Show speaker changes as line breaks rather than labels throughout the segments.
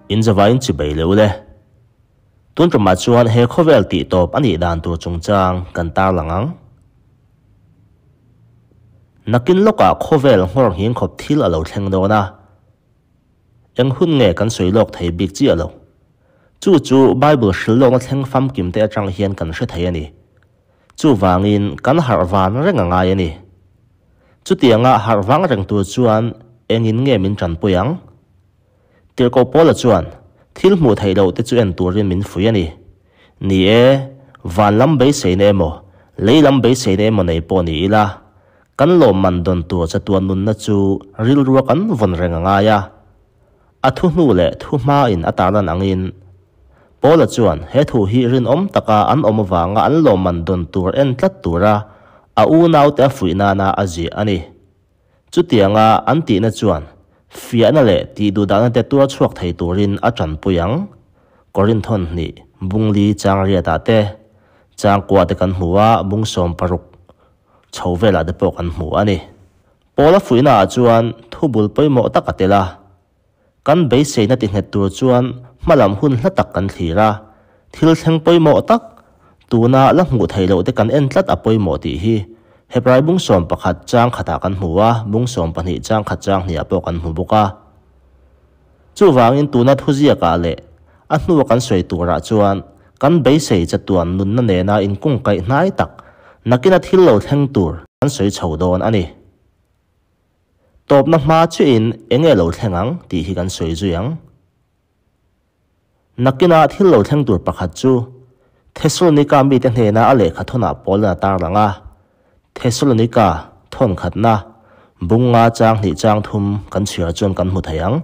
In zavaiin chibei leh ule. Tun tumah chuan he khawvel tih tawp a nih dan tur chungchang kan tarlang ang. Nakin lawkah khawvel nghawr nghing khawp thil a lo thleng dawn a. Eng hun nge kan sawi lawk thei bik chiah lo. Chu chu Bible hrilh lawkna thleng famkim te atang hian kan hre thei a ni. Chuvangin kan harh van reng a ngai a ni. Chutianga harh vang reng tur chuan engin nge min tanpui ang? Tirhkoh Paula chuan thil hmuh theih loh te chu en turin min fuih a ni. Ni e, van lam beiseina emaw, lei lam beiseina emaw nei pawh ni ila, kan lawmman dawn tur chatuan nunna chu rilrua kan vawn reng a ngai a. A thu hnu leh thu hmain a tarlan angin, Paula chuan he thu hi rinawm taka an awm avanga an lawmman dawn tur en tlat tura a unaute a fuih nana a ziah a ni. Chutianga an tihna chuan fiahna leh tihduhdahna te tuar chhuak thei turin a tanpui ang. Korinthon hnih bungli chang riatah te, changkua te kan hmu a, bung 16 chho velah te pawh kan hmu a ni. Paula fuihnaah chuan thu bul pawimawh tak a tel a. Kan beiseina ti nghet tur chuan hmalam hun hla tak kan thlir a, thil thleng pawimawh tak, tuna la hmuh theih loh te kan en tlat a pawimawh tih hi Hebrai bung 11 chang khatah kan hmu a, bung 12 chang khat chang hniah pawh kan hmu bawk a. Chuvangin tuna thuziakah leh a hnua kan sawi turah chuan kan beisei chatuan nunna nena inkungkaih hnai tak nakina thil lo thleng tur kan sawi chho dawn a ni. Tawpna hma chiahin eng nge lo thleng ang tih hi kan sawi zui ang. Nakina thil lo thleng tur pakhat chu Thessalonika mite hnena a lehkha thawnah Paulan a tarlang a, Thessalonika thawn khatna bung nga chang hnih chang thum kan chhiar chuan kan hmu thei ang.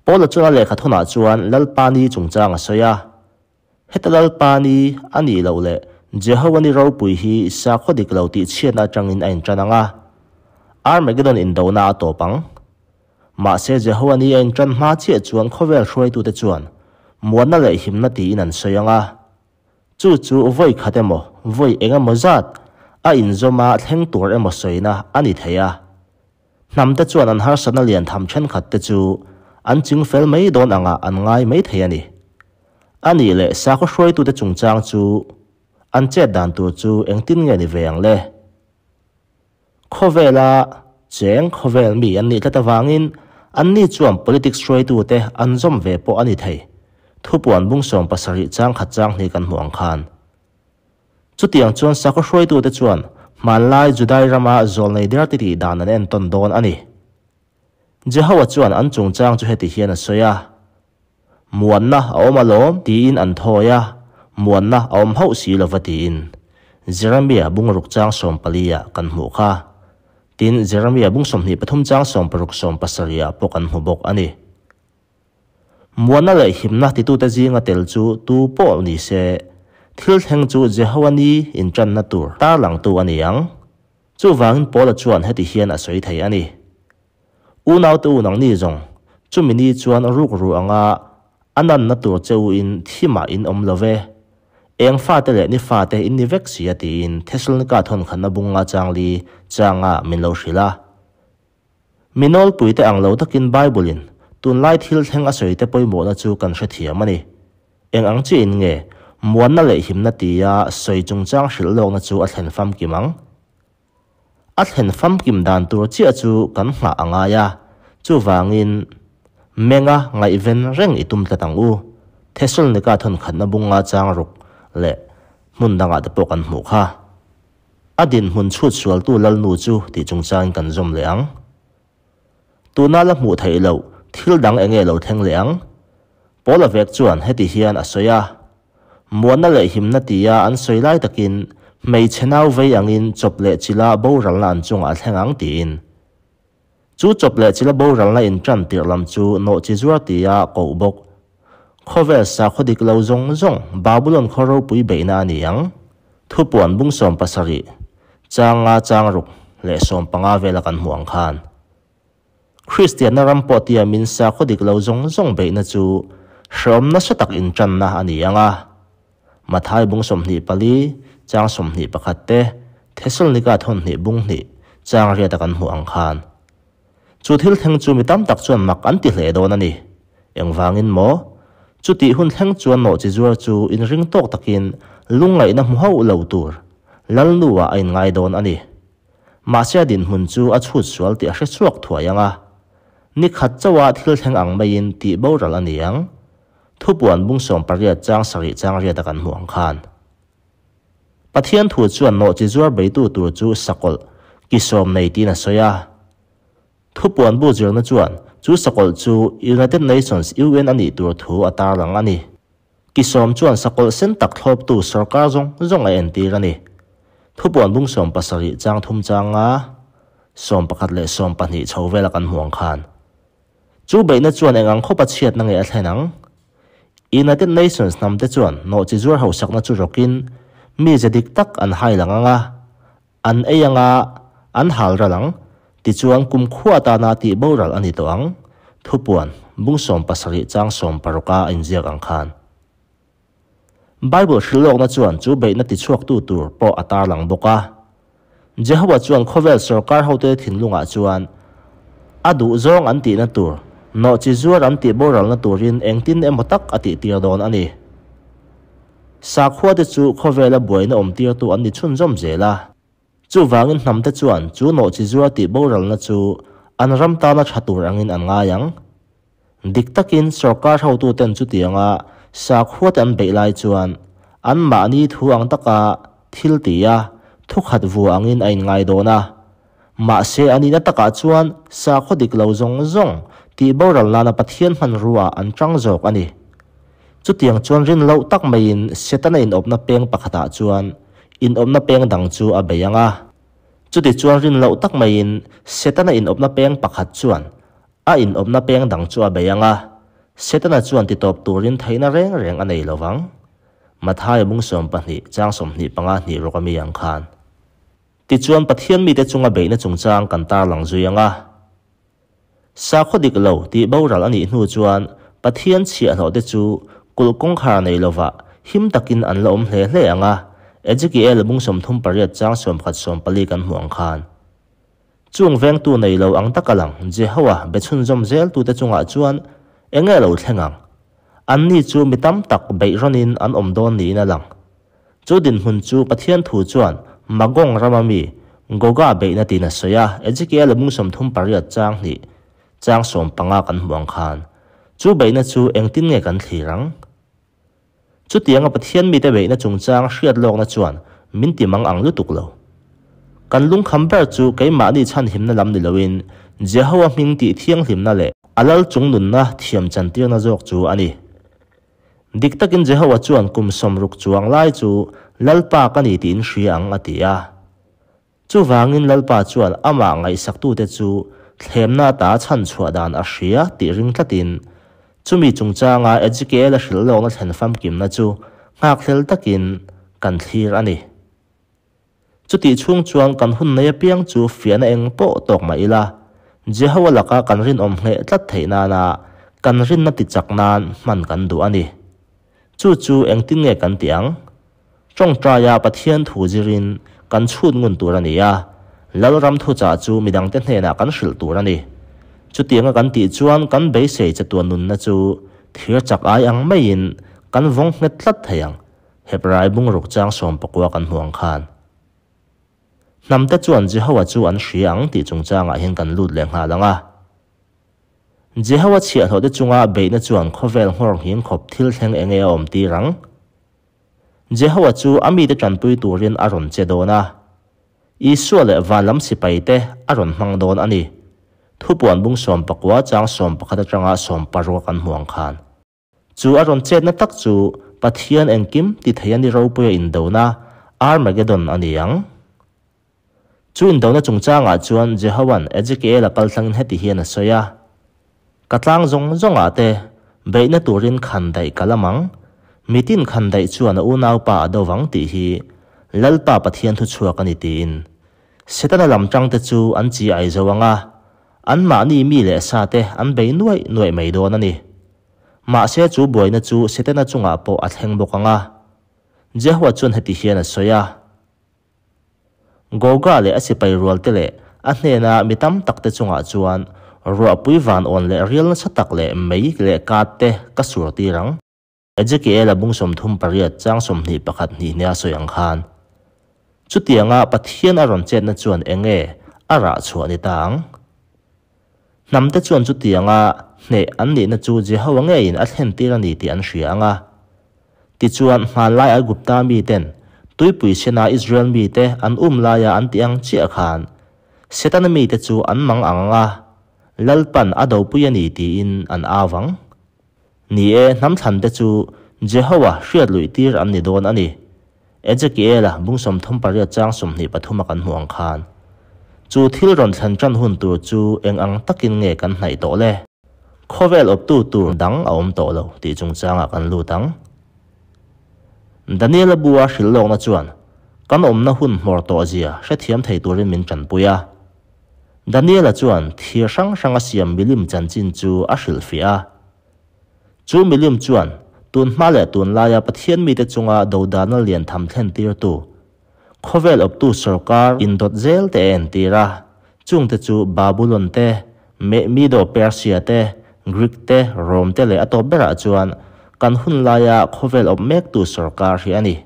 Paula chuan a lehkha thawnah chuan Lalpa ni chungchang a sawi a. Heta Lalpa ni a nih loh leh Jehovah ni ropui hi sakhaw dik lo tih chhiatna atangin a intan ang a, Armageddon indona a tawp ang. Mahse Jehovah ni a intan hma chiah chuan khawvel hruaitute chuan muanna leh himna tiin an sawi ang a. Chu chu vawi khat emaw, vawi eng emaw zat a inzawma thleng tur emaw sawina a ni thei a. Hnam te chuan an harsatna lian tham thenkhat te chu an ching fel mai dawn angah an ngai mai thei a ni. A nih leh sakhaw hruaitute chungchang chu an chet dan tur chu engtin nge ni ve ang le? Khawvela cheng khawvel mi an nih tlat avangin anni chuan politics hruaitute an zawm ve pawh a ni thei. Thupuan bung 70 chang khat chang hnih kan hmuh ang khan. Chutiang chuan sakhaw hruaitute chuan hmanlai Judai rama zawlnei der ti tih dan an entawn dawn a ni. Jehovah chuan an chungchang chu heti hian a sawi a, Muanna a awm alawm tiin an thawi a, muanna a awm hauh si lova tiin. Jeremia bung ruk chang 14 ah kan hmuh kha. Tin, Jeremia bung 23 chang 16 17 ah pawh kan hmu bawk a ni. Muanna leh himna titute zinga tel chu tu pawh ni se, thil thleng chu Jehovah ni intanna tur tarlangtu a ni ang. Chuvangin Paula chuan heti hian a sawi thei a ni. Unaute u nang ni zawng, chumi ni chuan ruk ru anga a nanna tur che u in thimah in awm lo ve. Eng fate leh ni fate in ni vek si a tiin Thessalonika thawn khatna bunga chang li changa min lo hrilh a. Minawlpui te ang lo takin Bible in tunlai thil thleng a sawi te pawimawhna chu kan hrethiam a ni. Eng ang chiahin nge muanna leh himna tia sawi chungchang hrilh lawkna chu a thlen famkim ang? A thlen famkim dan tur chiah chu kan nghah a ngai a, chuvangin menga ngaihven reng i tum tlat ang u. Thessalonika thawn khatna bunga chang ruk leh hmun dangah te pawh kan hmuh kha. A dinhmun chhut sualtu lalnu chu tih chungchangin kan zawm leh ang. Tuna la hmuh theih loh thil dang eng nge lo thleng leh ang? Paula vek chuan heti hian a sawi a, Muanna leh himna tia an sawi lai takin hmeichhe nau vei angin chawp leh chila boralna an chungah a thleng ang tiin. Chu chawp leh chila boralna intan tirh lam chu nawh chi zuar tia koh bawk. Khawvel sakhaw dik lo zawng zawng Babulon khaw ropui beihna a ni ang. Thupuan bung 70 chang nga chang ruk leh 15 vela kan hmuh ang khan. Kristianna ram pawh tiamin sakhaw dik lo zawng zawng beihna chu hreawmna hre tak intanna a ni ang a. Mathai bung 24 chang 21 te, Thessalonika thawn hnih bung hnih chang riata kan hmuh ang khan. Chu thil thleng chu mi tam tak chuan mak an ti hle dawn a ni. Engvangin maw? Chutih hun thleng chuan nawhchizuar chu inring tawk takin lungngaihna hmu hauh lo tur Lalnu-ah a inngai dawn a ni. Mahse a dinhmun chu a chhut sual tih a hre chhuak thuai ang a. Ni khat chauha thil thleng ang maiin tih boral a ni ang. Thupuan bung 18 chang sarih chang riata kan hmuh ang khan. Pathian thu chuan nawhchizuar beitu tur chu sakawlh ki sawm nei tiin a sawi a. Thupuan bu zirna chuan chu sakawlh chu United Nations, UN, a nih tur thu a tarlang a ni. Ki sawm chuan sakawlh sen tak thlawptu sorkar zawng zawng a entir a ni. Thupuan bung 70 chang thum changa 11 leh 12 chho vela kan hmuh ang khan. Chu beihna chuan eng ang khawpa chhiatna nge a thlen ang? United Nations hnamte chuan nawhchizuar hausakna chu rawkin mi ze dik tak an hai lang ang a, an ei ang a, an hal ral ang, tichuan kumkhua atana tih boral a ni tawh ang, thupuan bung 70 chang 60 a inziak ang khan. Bible hrilhlawkna chuan chu beihna tichhuaktu tur pawh a tarlang bawk a. Jehova chuan khawvel sorkar hote thinlungah chuan a duh zawng an tihna tur, nawhchizuar an tih boralna turin engtin emaw tak a tihtir dawn a ni. Sakhuate chu khawvela buaina awmtirtu an ni chhunzawm zel a. Chuvangin hnamte chuan chu nawhchizuar tih boralna chu an ram tana tha tur angin an ngai ang. Dik takin sorkar hotuten chutianga sakhuate an beih lai chuan anmahni thu ang taka thil ti a, thukhat vu angin a inngai dawn a. Mahse a nihna takah chuan sakhaw dik lo zawng zawng tih boral nana Pathian hmanrua an tang zawk a ni. Chutiang chuan rin loh tak maiin Setana inawpna peng pakhatah chuan inawpna peng dang chu a bei ang a. Chuti chuan rin loh tak maiin Setana inawpna peng pakhat chuan a inawpna peng dang chu a bei ang a, Setana chuan titawp turin theihna reng reng a nei lo vang. Mathaia bung 12 chang 25 hnih rawk a mi ang khan. Tichuan Pathian mite chunga beihna chungchang kan tarlang zui ang a. Sakhaw dik lo tih boral a nih hnu chuan Pathian chhiahhlawhte chu kulh kawngkhar nei lova him takin an la awm hle hle ang a, Ezekiel bung 38 chang 11 14 kan hmuh ang khan. Chung vengtu nei lo ang taka lang Jehowa be chhunzawm zeltute chungah chuan eng nge lo thleng ang? Anni chu mi tam tak beih rawnin an awm dawn niin a lang. Chu dinhmun chu Pathian thu chuan Magong rama mi Goga beihna tiin a sawi a, Ezekiel bung 38 chang hnih chang 15 kan hmuh ang khan. Chu beihna chu engtin nge kan thlir ang? Chutianga Pathian mite beihna chungchang hriat lawkna chuan min ti mang ang lutuk lo. Kan lungkham ber chu keimahni chhan himna lam ni loin Jehowa hming tih thianghlimna leh a lal chung nunna thiam chantirna zawk chu a ni. Dik takin Jehowa chuan kum 60 chuang lai chu Lalpa ka ni tiin hria ang a ti a. Chuvangin Lalpa chuan amah ngaihsaktute chu thlemna ta chhan chhuah dan a hria tih ring tlatin chumi chungchanga Ezekiel a hrilhlawkna thlen famkimna chu nghakhlel takin kan thlir a ni. Chutih chhung chuan kan hun nei apiang chu fiahna eng pawh tawk mah ila, Jehowa laka kan rinawm hneh tlat theih nana kan rinna tichak nan hman kan duh a ni. Chu chu engtin nge kan ti ang? Tawngtaia Pathian thu zirin kan chhut ngun tur a ni a, Lalram thuchah chu midangte hnenah kan hrilh tur a ni. Chutianga kan tih chuan kan beisei chatuan nunna chu thir chak ai ang maiin kan vawng nghet tlat thei ang, Hebrai bung ruk chang 19 kan hmuh ang khan. Hnamte chuan Jehowa chu an hria ang tih chungchangah hian kan lut leh nghal ang a. Jehowa chhiahhlawhte chunga beihna chuan khawvel nghawr nghing khawp thil thleng enge a awm tir ang? Jehowa chu a mite tanpui turin a rawn che dawn a. Isua leh van lam sipaite a rawn hmang dawn a ni. Thupuan bung 19 chang 11 atanga 16 kan hmuh ang khan. Chu a rawn chetna tak chu Pathian engkim ti thei a ni ropuia indona Armageddon a ni ang. Chu indona chungchangah chuan Jehowan Ezekiel a kaltlangin heti hian a sawi a. Ka tlang zawng zawngah te beihna turin khandaih ka lamang, mitin khandaih chuan a unau pa a dovang tih hi Lalpa Pathian thu chhuak a ni tiin. Setana lam tangte chu an chi ai zo ang a, anmahni mi leh sa te an bei nuai nuai mai dawn a ni. Mahse chu buaina chu Setana chungah pawh a thleng bawk ang a. Jehowa chuan heti hian a sawi a. Goga leh a sipai rualte leh a hnena mi tam takte chungah chuan Ruahpui van awn leh rial nasa tak leh mei leh kat te ka sur tir ang. Ezekiela bung 38 chang 21 hnih nia sawi ang khan. Chutianga Pathian a rawn chetna chuan enge a rah chhuah ni ta ang. Hnam te chuan chutianga hneh an nihna chu Jehowa ngeiin a thlen tir a ni tih an hria ang a. Tichuan hmanlai Aigupta miten tuipui sena Israel mite an um laia an ti ang chiah khan Setana mite chu an mang ang a, Lalpan a dopui a ni tiin an au ang. Ni e, hnam thlan te chu Jehowa hriat luih tir an ni dawn a ni. Ezekiela bung 38 chang 23 a kan hmu ang khan. Chu thil rawn thlen tan hun tur chu eng ang takin nge kan hnaih tawh le. Khawvel awptu tur dang a awm tawh lo tih chungchangah kan lut ang. Daniela bua hrilh lawkna chuan kan awmna hun hmawr tawh zia hrethiam thei turin min tanpui a. Daniela chuan thir hrang hrang a siam milim chanchin chu a hrilh fiah a. Chu milim chuan tun hma leh tun laia Pathian mite chunga dodana lian tham thlen tir tu. Khawvel awptu sarkar indawt zel te en tir a. Chung te chu Babylon te, Medo Persia te, Greek te, Rome te leh a tawp berah chuan kan hun laia khawvel awp mek tu sarkar hi a ni.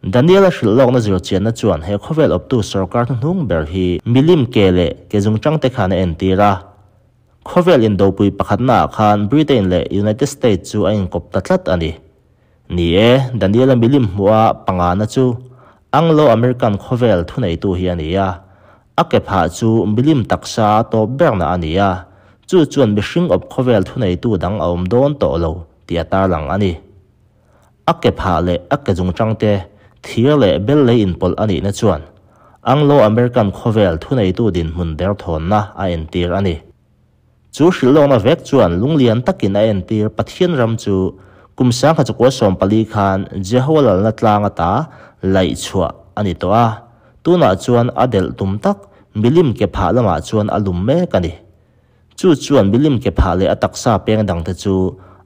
Daniela hrilh lawkna zir chianna chuan he khawvel awptu sarkar hnuhnung ber hi milim ke leh ke zungchang te khan a en tir a. Khawvel indopui pakhatna ah khan Britain leh United States chu a inkawp ta tlat a ni. Ni e, Daniela milim hmuha pangana chu Anglo-American khawvel thuneitu hi a ni a. A ke phah chu milim taksa tawp berna a ni a. Chu chuan mihring awp khawvel thuneitu dang a awm dawn tawh lo tih a tarlang a ni. A ke phah leh a ke zungchang te thir leh bel lei inpawlh a nihna chuan Anglo-American khawvel thuneitu dinhmun der thawnna a entir a ni. Chu hrilh lawkna vek chuan lunglian takin a entir Pathian ram chu kum 1940 khan Jehowa lalna tlang ata laih chhuah a ni tawh a. Tunah chuan a delh tum tak milim ke phah lamah chuan a lum mek a ni. Chu chuan milim ke phah leh a taksa peng dang te chu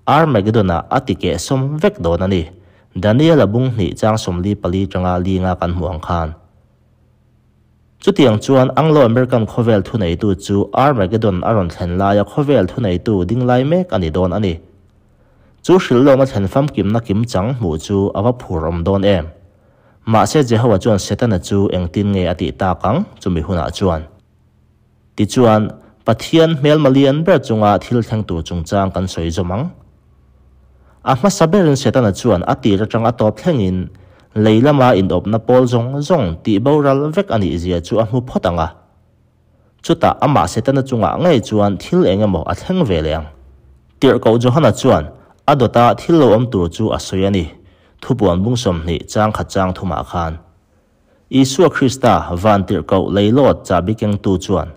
Armageddon-ah a ti keh sawm vek dawn a ni. Daniela bung hnih chang 44 tanga linga kan hmu ang khan. Chutiang chuan Anglo-American khawvel thuneitu chu Armageddon a rawn thlen laia khawvel thuneitu ding lai mek a ni dawn a ni. Chu hrilh lawkna thlen famkimna kim chang hmuh chu a va phur awm dawn em. Mahse Jehowa chuan Setana chu engtin nge a tih tak ang chumi hunah chuan. Tichuan Pathian hmel malian ber chunga thil thleng tur chungchang kan sawi zawm ang. A hmasa berin Setana chuan a tir atang a tawp thlengin leilama inawpna pawl zawng zawng tih boral vek a nih zia chu a hmu phawt ang a. Chutah amah Setana chungah ngei chuan thil engemaw a thleng ve leh ang. Tirhkoh Johana chuan a dawta thil lo awm tur chu a sawi a ni. Thupuan bung 20 chang khat chang thumah khan. Isua Krista van tirhkoh leilawt chabi kengtu chuan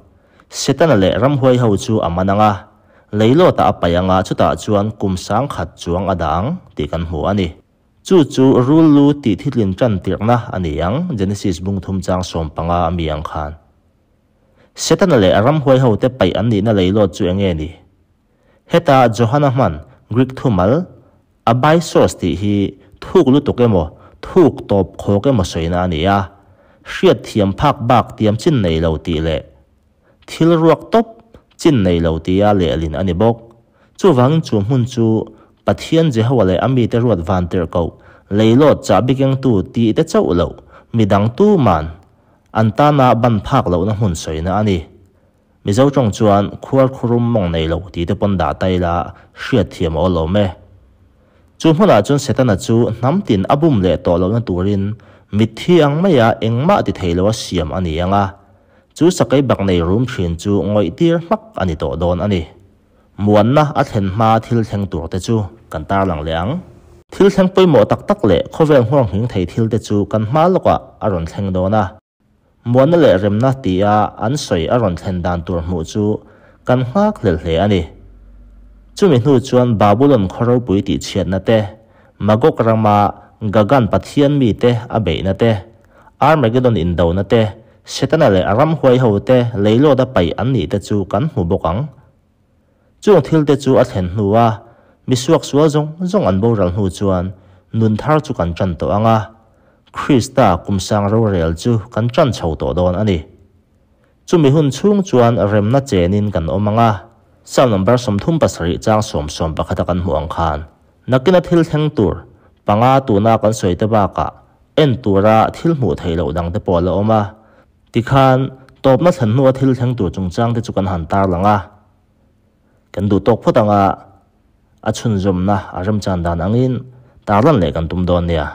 Setana leh ramhuai ho chu a man ang a. Leilawta a pai anga chutah chuan kum 10,000 chuang a dah ang tih kan hmu a ni. Chu chu rul lu tih thitlin tan tirhna a ni ang Genesis bung 3 chang 15 ami ang khan. Setana leh ramhuai ho te pai an nihna leilawt chu enge ni. Heta Johana hman Greek thumal Abyssos tih hi thuk lutuk emaw thuk tawp khawk emaw sawi na a ni a. Hriat thiam phak bak tiam chin nei lo tih leh thil ruak tawp chin nei lo tia lehlin a ni bawk. Chuwangin chu hmun chu Pathian Jehowa leh ami te ruat van tirhkoh leilawt chabi kengtu tih te chauh lo midang tu man an tana ban phak lohna hmun sawi na a ni. Mizo tawng chuan khuar khurum mawng nei lo tih te pawn dah tai la hriat thiam aw lo me. Chu hmunah chuan Setana chu hnam tin a bum leh tawh lohna turin mitthi ang maia engmah ti thei lo a siam a ni ang a. Chu sakai bak nei rum thin chu ngawih tir hmak a ni tawh dawn a ni. Muanna a thlen hma thil thleng tur te chu kan tarlang leh ang. Thil thleng pawimawh tak tak leh khawvel nghawng hing thei thil te chu kan hma lawkah a rawn thleng dawn a. Muanna leh remna tia an sawi a rawn thlen dan tur hmuh chu kan nghak hlel hle a ni. Chumi hnu chuan Babylon khawropui tih chhiatna te, Magog rama Gagan Pathian mi te a beihna te, Armageddon indona te, Setana leh ramhuai ho te leilawt a paih an nih te chu kan hmu bawk ang. Chung thil te chu a thlen hnu a, misuak sual zawng zawng an boral hnu chuan nun thar chu kan tan tawh ang a. Krista kum sang rorel chu kan tan chho tawh dawn a ni. Chumi hun chhung chuan remna chenin kan awm ang a, Psalm number 37 chang sawm sawm pakhata kan hmuh ang khan. Nakina thil thleng tur panga tuna kan sawi te bakah en tura thil hmuh theih loh dang te pawh a la awm a. Tikhan tawpna thlen hnua thil thleng tur chungchang te chu kan han tarlang a. Kan duh tawk phawt anga a chhunzawmna a remchan dan angin tarlan leh kan tum dawn nia.